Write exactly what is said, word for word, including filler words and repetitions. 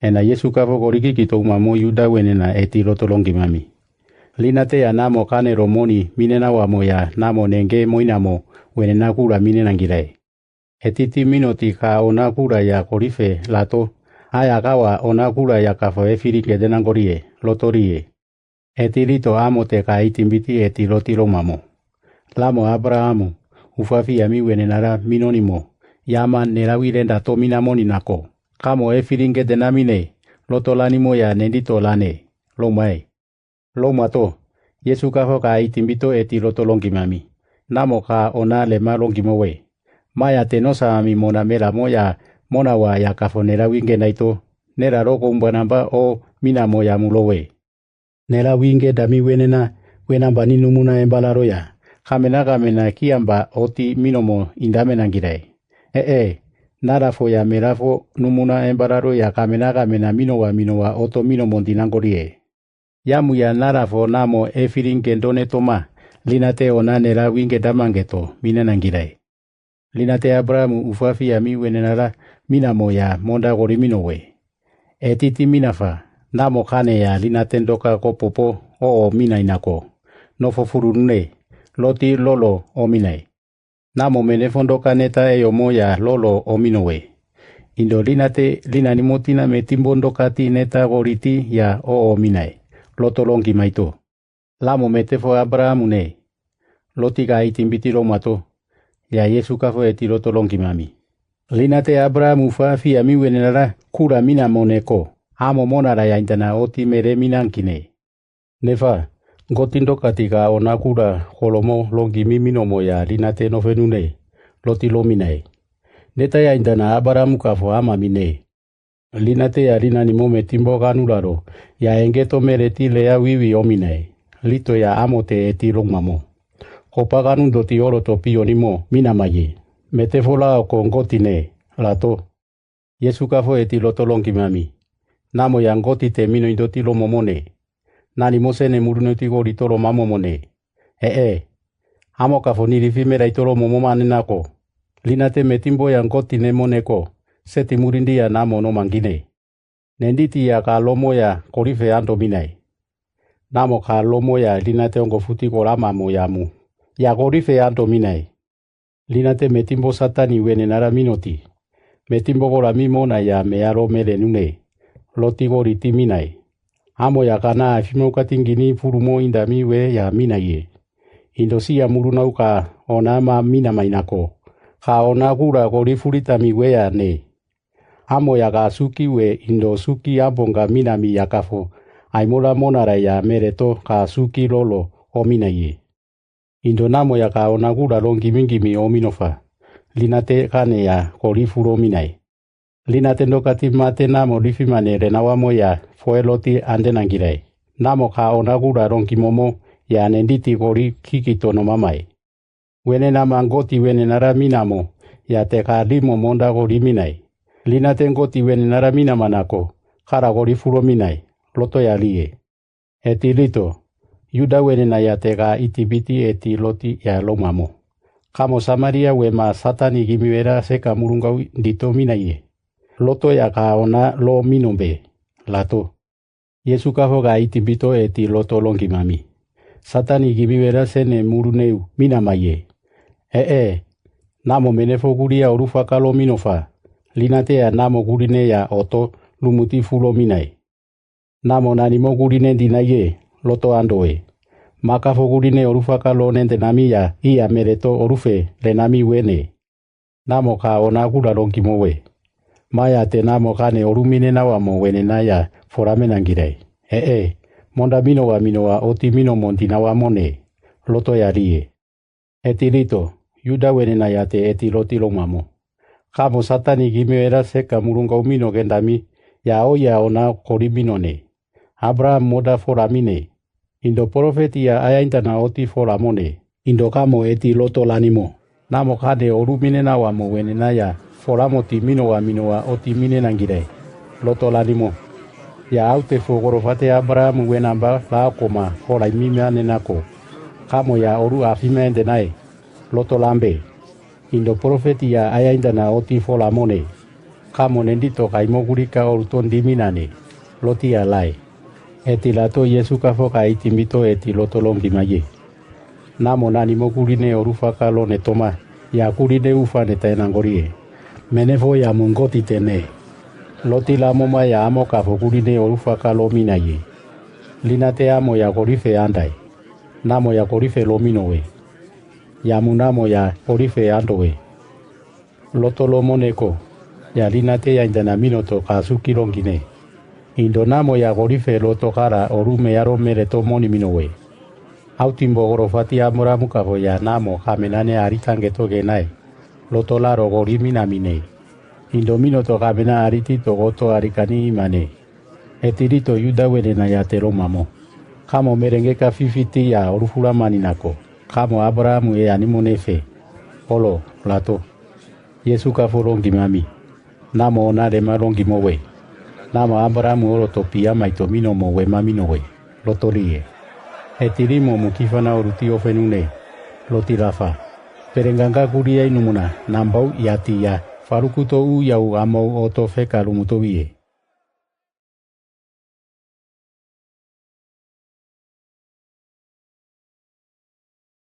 Ena Yesu kafo korikiki touma mo Yuda wenena eti loto longimami. Linate ya namo kane ro moni minena wamo ya namo nenge moina mo wenena kula minena ngirai. Eti ti mino ti ka ona kula ya korife lato, aya kawa ona kula ya kafo efiri kedena ngorie, lotorie. Eti lito amo te ka itimbiti eti loti lomamo. Lamo Abrahamu, ufafi ami wenenara minoni mo, yama nerawi lenda to mina moni nako. Kamo efiri kedena mine, loto lani mo ya nendito lane, lomai. Lomato, Yesu kafo ka itimbito eti loto longimami. Namo ka ona lema longimo we. Maya te nosa ami mona mela mo ya, mona wa ya kafo nerawi ngenaito, nera loko umbanamba o mina mo ya mulo we. Nerawi ngedami wenena, wenamba ni numuna embalaro ya. Kamena kamena kiamba oti mino mo indamena ngirai. E e, narafo ya merafo numuna embalaro ya kamena kamena mino wa mino wa oto mino mo ndina ngorie. Yamu ya narafo namo efiri ngedone toma, linate ona nerawi ngedama ngeto, minena ngirai. Linate Abrahamu ufafi ami wenenara mina mo ya monda gori mino we. Eti ti mina fa, namo kane ya linate ndoka ko popo o o mina inako. Nofo furu nune, loti lolo o minai. Namo menefo ndoka neta eyo mo ya lolo o mino we. Indo linate linani motina metimbo ndoka ti neta gori ti ya o o minai. Loto longimaito. Lamo metefo Abrahamu ne. Loti ka itimbiti lomato. Ya Yesu kafo eti loto longimami. Linate Abrahamu ufafi ami wenenara kula mina mo neko. Amo monara ya indana oti mere mina nkine. Nefa, ngoti ndoka ti ka ona kula kolomo longimi mino mo ya linate nofenu ne. Loti lominai. Neta ya indana Abrahamu kafo ama mine. Linate ya linani mo metimbo kanu laro, ya engeto mere ti lea wiwi o minai, lito ya amo te eti longmamo. Kopa kanu ndoti olo topi oni mo, mina maye. Metefo la oko ngoti ne, lato. Yesu kafo eti loto longimami. Namo ya ngoti te mino indoti lomomo ne. Nani mo sene murune ti gori tolo mamo mo ne. E e. Amo kafo nirifi mera itolo momo mane nako. Linate metimbo ya ngoti ne mo neko. Seti murindi ya namo no mangine. Nenditi ya ka lomo ya korife ando minai. Namo ka lomo ya linate ongo futi kolama mo ya mu. Ya korife ando minai. Linate metimbo Satani wenenara minoti. Metimbo kola mi mona ya mearo mere nune. Loti gori ti minai. Amo ya kana afimo katingini furumo indami we ya minai ye. Indo si ya muruna uka ona ma mina mainako. Ka ona kula gori furita mi we ya ne. Amo ya ka suki we indo suki abonga minami ya kafo. Aimola monara ya mere to ka suki lolo o minai ye. Indo namo ya ka ona kula longimingimi o mino fa. Linate kane ya kori furo minai. Linate ndoka ti mate namo lifi mane renawa mo ya foe loti ande nangirai. Namo ka ona kula longimomo ya nenditi kori kiki tono mamai. Wenena ma ngoti wenenara minamo ya te ka limo monda kori minai. Linate ngoti wenenara mina manako. Kara kori furo minai. Loto ya lie. Eti lito, Yuda wenena ya te ka itibiti eti loti ya lomamo. Kamo Samaria we ma Satani gimi wera seka murungau ndito minai ye. Loto ya ka ona lo minombe, lato. Yesu kafo ka itibito eti loto longimami. Satani gimi wera sene muruneu mina maye. E e, namo menefo guri ya orufa kalo mino fa. Linate ya namo guri ne ya oto lumuti fulo minai. Namo nani mo guri ne ndinai ye, loto ando e. Ma kafo guri ne orufa kalo nende nami ya, iya mere to orufe, le nami wene. Namo ka ona kula longimo we. Maya te namo kane oru mine nawa mo wenena ya, forame nangirai. E e, monda mino wa mino wa oti mino mo ndinawa mo ne. Loto ya lie. Eti lito, Yuda wenena ya te eti loti lomamo. Kamo Satani gimi wera seka murungau mino gendami, ya o ya ona kori mino ne. Abraham moda fora mine. Indo profeti ya aya indana oti fora mo ne. Indo kamo eti loto lanimo. Namo kade oru mine nawa mo wenena ya. Fora mo ti mino wa mino wa oti mine nangirai. Loto lanimo. Ya aute fo goro fate Abraham wenamba la koma fora imi mane nako. Kamo ya oru afime ende nai. Loto lambe. Indo profeti ya aya indana oti fora mo ne. Kamo nendito kai mokuri ka oruto ndimina ne, loti alae. Eti lato Yesu kafo kai timbito eti loto longi maye. Namo nani mokuri ne orufa kalo ne toma, ya kuri ne ufa ne taena ngorie. Menefo ya mungoti tene. Loti lamo ma ya amo kafo kuri ne orufa kalo mina ye. Linate amo ya korife andae. Namo ya korife lomino we. Ya mu namo ya korife ando we. Loto lomo neko, ya linate ya indana mino to kasu kilongi ne. Indo namo ya korife loto kara orume ya romere to moni mino we. Autimbo goro fati Amoramu kafo ya namo kamenane aritange to genae. Loto laro gori mina mine. Indo mino to kamena ariti to goto arikani imane. Etirito Yuda wenena ya tero mamo. Kamo merenge ka fifiti ya orufura mani nako. Kamo Abrahamu e animo nefe. Olo, lato. Yesu kafo longi mami. Namo onare ma longi mowe. Namo Abrahamu olo topia maito mino mowe mamino we. Loto rie. Etirimo mukifana oruti ofenune. Loti lafa. Perenganga kuria inumuna. Nambau yati ya. Farukuto u yau amau oto feka lumuto wie.